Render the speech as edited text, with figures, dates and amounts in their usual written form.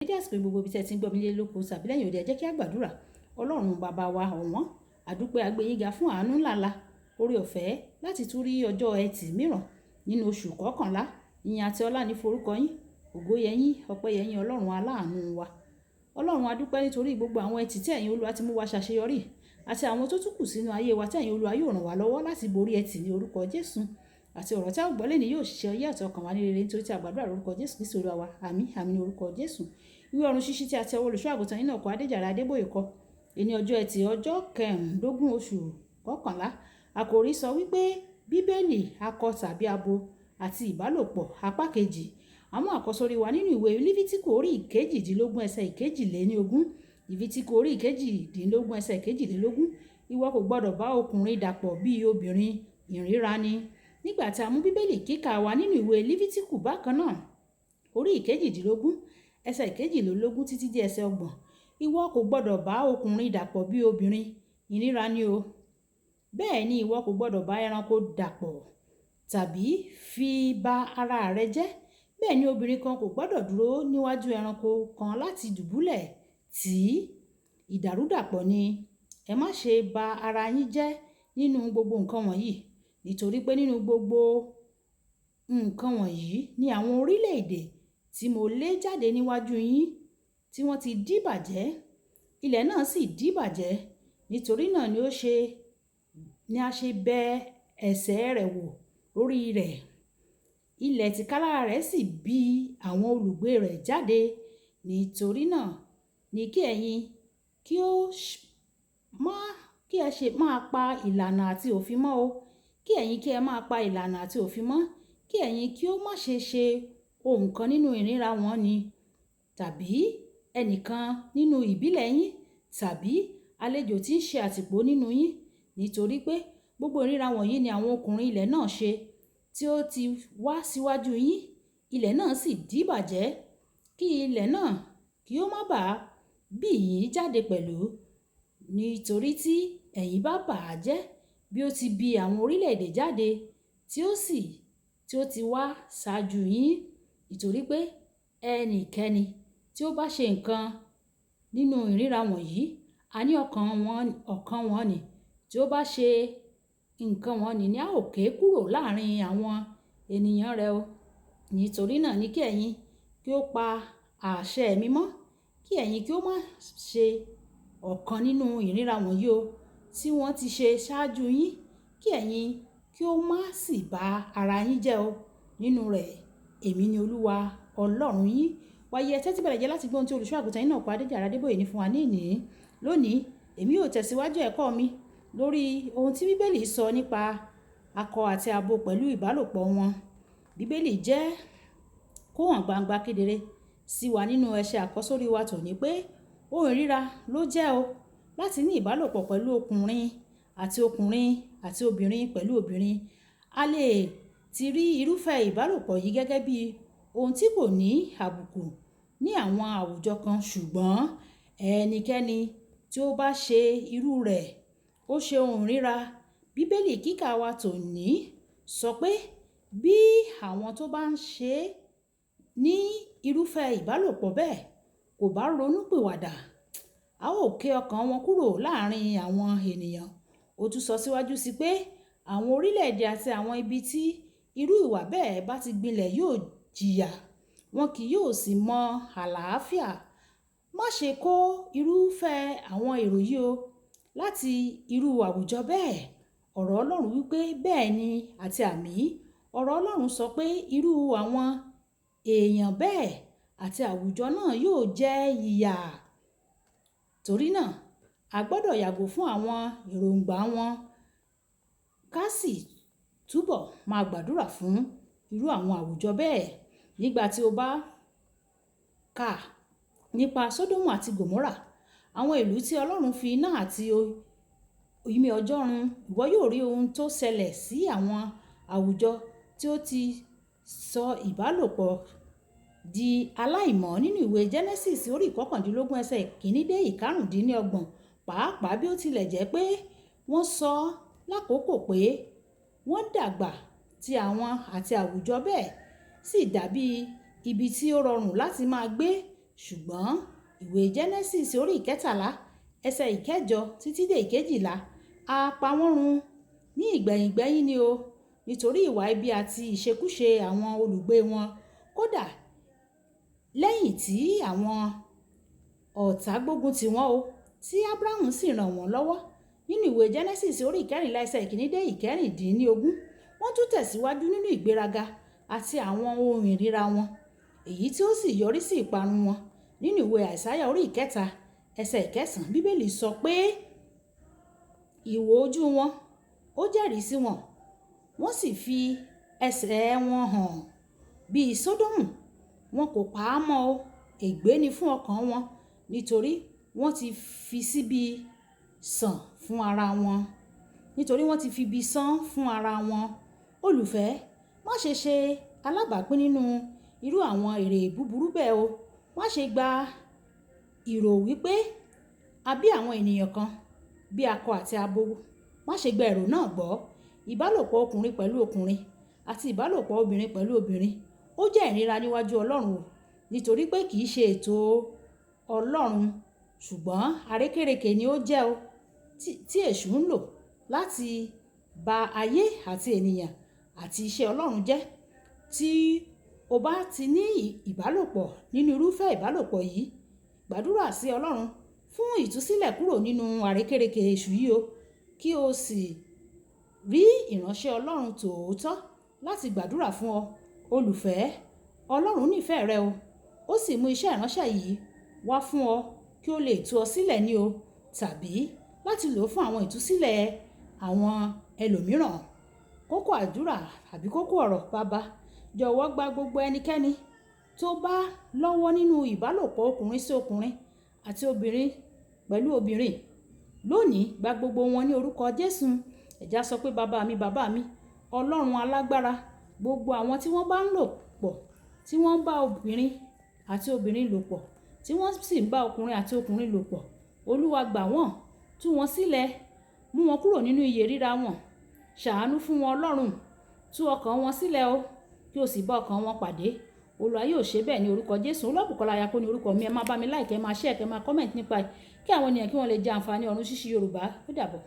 Dédé àsìkò gbogbo ibi tí ẹ ti ń gbọ́ mi lé lóko tàbí lẹ́yìn odi, ẹ jẹ́ kí a gbàdúrà. Ọlọ́run bàbá wa ọ̀wọ́n, àdúpẹ́ a gbé yín ga fún àánú ńláńlá, oore ọ̀fẹ́ láti tún rí ọjọ́ Ẹtì mìíràn nínú oṣù kọkànlá. Ìyìn àti ọlá ní forúkọ yín, ògo yẹ yín, ọpẹ́ yẹ yín, Ọlọ́run aláàánú wa. Ọlọ́run a dúpẹ́ nítorí gbogbo àwọn ẹtì tí ẹ̀yin Olúwa ti mú wa ṣàṣeyọrí àti àwọn tó tún kù sínú ayé wa tí ẹ̀yin Olúwa yóò ràn wá lọ́wọ́ láti borí ẹtì ní orúkọ Jésù. Àti ọ̀rọ̀ tí a ó gbọ́ lónìí yóò ṣe ọyẹ́ àti ọkàn wa ní rere nítorí tí a gbàdúrà lórúkọ Jésù Kristi Olúwa wa. Àmín, àmín ní orúkọ Jésù. Ìwé ọ̀run ṣíṣí tí a ti ọwọ́ olùṣọ́ àgùntàn yín náà kọ Adéjàre Adébóyè kọ. Èní ọjọ́ Ẹtì ọjọ́ kẹrìndínlógún oṣù kọkànlá. Àkòrí sọ wípé Bíbélì akọ tàbí abo àti ìbálòpọ̀ apá kejì. Àwọn àkọ́sórí wa nínú ìwé Lífítíkù orí ìkejìdínlógún ẹsẹ̀ ìkejìléníogún. Lífítíkù orí ìkejìdínlógún ẹsẹ̀ ìkejìlélógún. Ìwọ kò gbọdọ̀ bá ọkùnrin dàpọ̀ bí obìnrin, ìríra ni. Nígbà tí a mú Bíbélì kíkà wa nínú ìwé Lífítíkù bákan náà, orí ìkejìdínlógún ẹsẹ̀ ìkejìlélógún títí dé ẹsẹ̀ ọgbọ̀n. Ìwọ kò gbọdọ̀ bá ọkùnrin dàpọ̀ bí obìnrin, ìríra ni o. Bẹ́ẹ̀ ni ìwọ kò gbọdọ̀ bá ẹranko dàpọ̀ tàbí fi ba ara rẹ jẹ́. Bẹ́ẹ̀ ni obìnrin kan kò gbọdọ̀ dúró níwájú ẹranko kan láti dùbúlẹ̀ tí ìdàrúdàpọ̀ ni. Ẹ má ṣe ba ara yín jẹ́ nínú gbogbo nǹkan wọ̀nyí, nítorí pé nínú gbogbo nǹkan wọ̀nyí ni àwọn orílẹ̀-èdè tí mo lé jáde níwájú yín tí wọ́n ti díbàjẹ́, ilẹ̀ náà sì díbàjẹ́. Nítorí náà ni ó ṣe, ní a ṣe bẹ ẹsẹ̀ rẹ̀ wò lórí rẹ̀. Ilẹ̀ tìkálára rẹ̀ sì bí àwọn olùgbé rẹ̀ jáde. Nítorí náà ni kí ẹ̀yin kí ó má, kí ẹ ṣe máa pa ìlànà àti òfin mọ́ o. Kí ẹ̀yin kí ẹ máa pa ìlànà àti òfin mọ́. Kí ẹ̀yin kí ó má ṣe ṣe ohun kan nínú ìríra wọn ni, tàbí ẹnìkan nínú ìbílẹ̀ yín, tàbí àlejò tí ń ṣe àtìpó nínú yín. Nítorí pé gbogbo ìríra wọ̀nyí ni àwọn ọkùnrin ilẹ̀ náà ṣe tí ó ti wá síwájú yín. Ilẹ̀ náà sì díbàjẹ́. Kí ilẹ̀ náà kí ó má bá bí yín jáde pẹ̀lú. Nítorí tí ẹ̀yin bá bà á jẹ́ bí ó ti bí àwọn orílẹ̀-èdè jáde tí ó sì, tí ó ti wá ṣáájú yín. Nítorí pé ẹnikẹ́ni tí ó bá ṣe nǹkan nínú ìríra wọ̀nyí, a ní ọ̀kan wọn, ọ̀kan wọn ni. Tí ó bá ṣe nǹkan wọn ni, ní a ó ké kúrò láàrin àwọn ènìyàn rẹ̀ o. Nítorí náà ni kí ẹ̀yin kí ó pa àṣẹ mi mọ́. Kí ẹ̀yin kí ó má ṣe ọ̀kan nínú ìríra wọ̀nyí o tí wọ́n ti ṣe ṣáájú yín. Kí ẹ̀yin kí ó má sì bá ara yín jẹ́ o nínú rẹ̀. Èmi ni Olúwa Ọlọ́run yín. Wáyé ẹ tẹ́tí bẹ̀rẹ̀ jẹ́ láti gbọ́ ohun tí olùṣọ́ àgùntàn yín náà kọ Adéjàre Adébóyè ní fún wa ní ìní. Lónìí, èmi yóò tẹ̀síwájú ẹ̀kọ́ mi lórí ohun tí Bíbélì sọ nípa akọ àti abo pẹ̀lú ìbálòpọ̀ wọn. Bíbélì jẹ́ kó hàn gbangba kedere sí wa nínú ẹsẹ̀ àkọ́sórí wa tòní pé ohun ìríra ló jẹ́ o láti ní ìbálòpọ̀ pẹ̀lú ọkùnrin àti ọkùnrin àti obìnrin pẹ̀lú obìnrin. A lè ti rí irúfẹ́ ìbálòpọ̀ yìí gẹ́gẹ́ bí ohun tí kò ní àbùkù ní àwọn àwùjọ kan, ṣùgbọ́n ẹnikẹ́ni tí ó bá ṣe irú rẹ̀, ó ṣe ohun ìríra. Bíbélì kíkà wa tòní sọ pé bí àwọn tó bá ń ṣe ní irúfẹ́ ìbálòpọ̀ bẹ́ẹ̀ kò bá ronú pìwàdà, a ó ké ọkàn wọn kúrò láàrin àwọn ènìyàn. Ó tún sọ síwájú sí pé àwọn orílẹ̀-èdè àti àwọn ibi tí irú ìwà bẹ́ẹ̀ bá ti gbilẹ̀ yóò jìyà, wọn kì yóò sì mọ àlàáfíà. Má ṣe kó irúfẹ́ àwọn èrò yìí o láti irú àwùjọ bẹ́ẹ̀. Ọ̀rọ̀ Ọlọ́run wípé bẹ́ẹ̀ ni àti àmín. Ọ̀rọ̀ Ọlọ́run sọ pé irú àwọn èèyàn bẹ́ẹ̀ àti àwùjọ náà yóò jẹ́ ìyà. Torí náà, a gbọdọ̀ yàgò fún àwọn èròǹgbà wọn ká sì túbọ̀ máa gbàdúrà fún irú àwọn àwùjọ bẹ́ẹ̀. Nígbà tí o bá kà nípa Sódómù àti Gòmórà, àwọn ìlú tí Ọlọ́run fi iná àti omi ọjọ́ run, ìwọ yóò rí ohun tó ṣẹlẹ̀ sí àwọn àwùjọ tí ó ti sọ ìbálòpọ̀ di aláìmọ́ nínú ìwé Genesis orí ìkọkàndínlógún ẹsẹ̀ ìkíní dé ìkarùndínlọ́gbọ̀n. Pàápàá bí ó tilẹ̀ jẹ́ pé wọ́n sọ lákòókò pé wọ́n dàgbà tí àwọn àti àwùjọ bẹ́ẹ̀ sì dàbí ibi tí ó rọrùn láti máa gbé, Ṣùgbọ́n ìwé Genesis orí 13 ẹsẹ̀ 8 títí dé 12, a pa wọ́n run ní ìgbẹ̀yìngbẹ́yín ni o, nítorí ìwà ibi àti ìṣekúṣe àwọn olùgbé wọn. Kódà lẹ́yìn tí àwọn ọ̀tá gbógun tì wọ́n o, tí Ábúráhámù sì ràn wọ́n lọ́wọ́. Nínú ìwé Genesis orí 14 ẹsẹ̀ 1 dé 16, wọ́n tún tẹ̀síwájú nínú ìgbéraga àti àwọn ohun ìríra wọn, èyí tí ó sì yọrí sí ìparun wọn. Nínú ìwé Àìsáyà orí 3 ẹsẹ̀ 9, Bíbélì sọ pé ìwò ojú wọn ó jẹ́rìí sí wọn, wọ́n sì fi ẹsẹ̀ wọn hàn bíi Sódómù. Wọn kò pa á mọ́ o, ègbé ni fún ọkàn wọn, nítorí wọ́n ti fi síbi sàn fún ara wọn. Nítorí wọ́n ti fi ibi sàn fún ara wọn. Olùfẹ́, má ṣe ṣe alábàápín nínú irú àwọn èrè búburú bẹ́ẹ̀ o. Má ṣe gba ìrò wípé a bí àwọn ènìyàn kan bí akọ àti abo. Má ṣe gba èrò náà gbọ́. Ìbálòpọ̀ ọkùnrin pẹ̀lú ọkùnrin àti ìbálòpọ̀ obìnrin pẹ̀lú obìnrin ó jẹ́ ìríra níwájú Ọlọ́run o, nítorí pé kì í ṣe ètò Ọlọ́run, ṣùgbọ́n àrékérekè ni ó jẹ́ o tí èṣù ń lò láti ba ayé àti ènìyàn àti iṣẹ́ Ọlọ́run jẹ́. Tí o bá ti ní ìbálòpọ̀ nínú irúfẹ́ ìbálòpọ̀ yìí, gbàdúrà sí Ọlọ́run fún ìtúsílẹ̀ kúrò nínú àrékérekè èṣù yìí o, kí o sì rí ìránṣẹ́ Ọlọ́run tòótọ́ láti gbàdúrà fún ọ. Olùfẹ́, Ọlọ́run nífẹ̀ẹ́ rẹ o, ó sì mú iṣẹ́ ìránṣẹ́ yìí wá fún ọ kí ó lè tú ọ sílẹ̀ ní o, tàbí láti lò ó fún àwọn ìtúsílẹ̀ àwọn ẹlòmíràn. Kókó àdúrà àbí kókó ọ̀rọ̀: bàbá, jọ̀wọ́ gba gbogbo ẹnikẹ́ni tó bá lọ́wọ́ nínú ìbálòpọ̀ ọkùnrin sí ọkùnrin àti obìnrin pẹ̀lú obìnrin lónìí, gba gbogbo wọn ní orúkọ Jésù. Ẹ̀já sọ pé bàbá mi, bàbá mi, Ọlọ́run alágbára, gbogbo àwọn tí wọ́n bá ń lò pọ̀, tí wọ́n ń bá obìnrin àti obìnrin lò pọ̀, tí wọ́n sì ń bá ọkùnrin àti ọkùnrin lò pọ̀, Olúwa gbà wọ́n, tú wọn sílẹ̀, mú wọn kúrò nínú ìyè ríra wọn, ṣàánú fún wọn Ọlọ́run, tú ọkàn wọn sílẹ̀ o, kí o sì bá ọkàn wọn pàdé. Olúwa yóò ṣe bẹ́ẹ̀ ní orúkọ Jésù. Olúwabùkọ́lá Ayako ní orúkọ mi. Ẹ máa bá mi like, ẹ máa share, ẹ máa comment nípa ẹ̀, kí àwọn ènìyàn kí wọ́n lè jẹ àǹfààní ọ̀run ṣíṣí Yorùbá. Ó dàbọ̀.